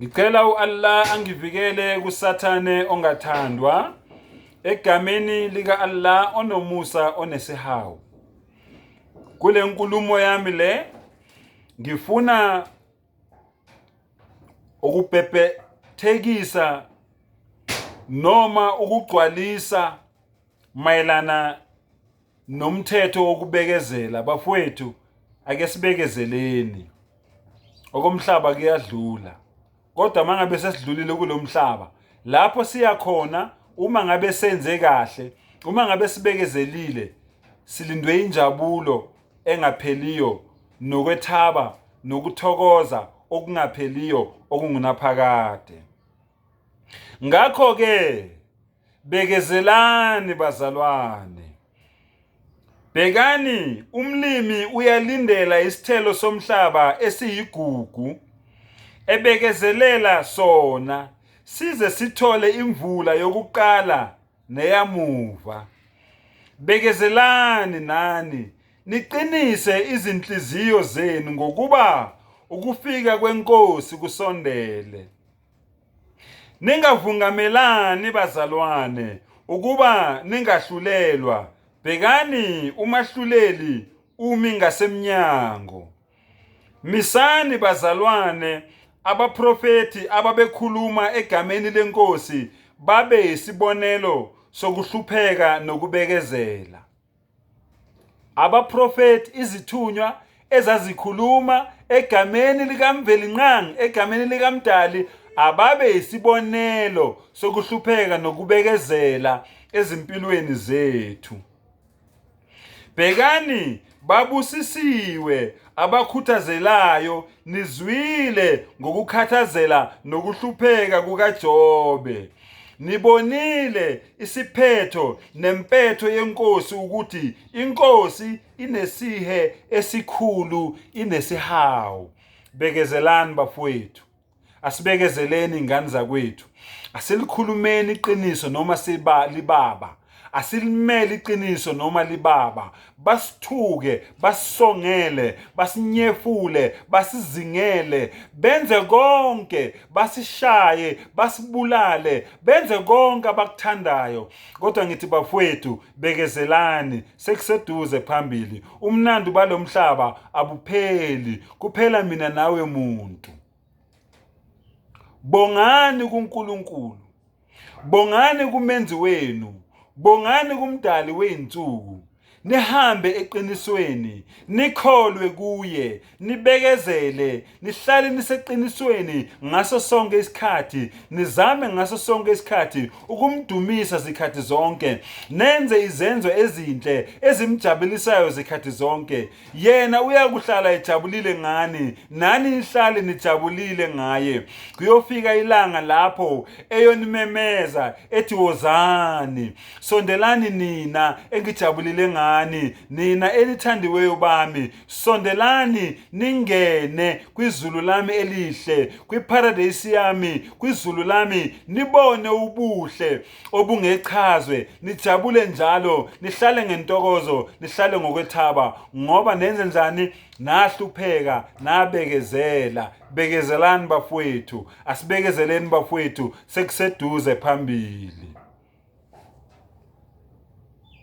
Ngicela u-Allah angivikele kuSathane ongathandwa egameni lika-Allah onomusa onesihawu. Kule nkulumo yami le ngifuna ukubhebhethekisa noma ukugcwalisa mayelana nomthetho wokubekezela bafowethu ake sibekezeleni okomhlaba kuyadlula kodwa mangabe sesidlulile kulomhlaba lapho siya khona uma ngabe senze kahle uma ngabe sibekezelile silindwe injabulo engapheliyo nokwethaba nokuthokoza okungapheliyo okungunaphakade ngakho-ke Bekezelani bazalwane. Bhekani, umlimi uyalindela isithelo somhlaba esiyigugu, ebekezelela sona size sithole imvula yokuqala neyamuva. Bekezelani nani, niqinise izinhliziyo zenu ngokuba ukufika kweNkosi kusondele. Ningavungamelani bazalwane ukuba ningahlulelwa. Bhekani umahluleli umi ngasemnyango. Misani bazalwane abaprofethi ababekhuluma egameni lenkosi babe yisibonelo sokuhlupheka nokubekezela. Abaprofethi, izithunywa ezazikhuluma egameni likaMvelinqangi, egameni likaMdali, ababe yisibonelo sokuhlupheka nokubekezela ezimpilweni zethu. Bhekani, babusisiwe abakhuthazelayo, nizwile ngokukhathazela nokuhlupheka kukaJobe. Nibonile isiphetho nempetho yenkosi ukuthi inkosi inesihe esikhulu inesihawu. Bekezelani bafowethu. Asibekezeleni ingane zakwethu. Asilikhulumeni iqiniso noma siba libaba. Asilimele iqiniso noma libaba. Basithuke, basisongele, basinyefule, basizingele, benze konke, basishaye, basibulale, benze konke abakuthandayo. Kodwa ngithi bafowethu, bekezelani, sekuseduze phambili. Umnandi balomhlaba abupheli, kuphela mina nawe muntu. Bongani kuNkulunkulu. Bongani kumenzi wenu, bongani kumdali wezinsuku. Nihambe eqinisweni, nikholwe kuye, nibekezele, nihlale niseqinisweni ngaso sonke isikhathi, nizame ngaso sonke isikhathi ukumdumisa zikhathi zonke, nenze izenzo ezinhle ezimjabulisayo zikhathi zonke. Yena uyakuhlala ejabulile ngani, nani nihlale nijabulile ngaye. Kuyofika ilanga lapho eyonimemeza ethi wozani, sondelani nina engijabulile ngani, nina enithandiweyo bami, sondelani ningene kwizulu lami elihle, kwiparadesi yami, kwizulu lami nibone ubuhle obungechazwe nijabule njalo nihlale ngentokozo nihlale ngokwethaba ngoba nenze njani nahlupheka nabekezela bekezelani bafowethu asibekezeleni bafowethu sekuseduze phambili.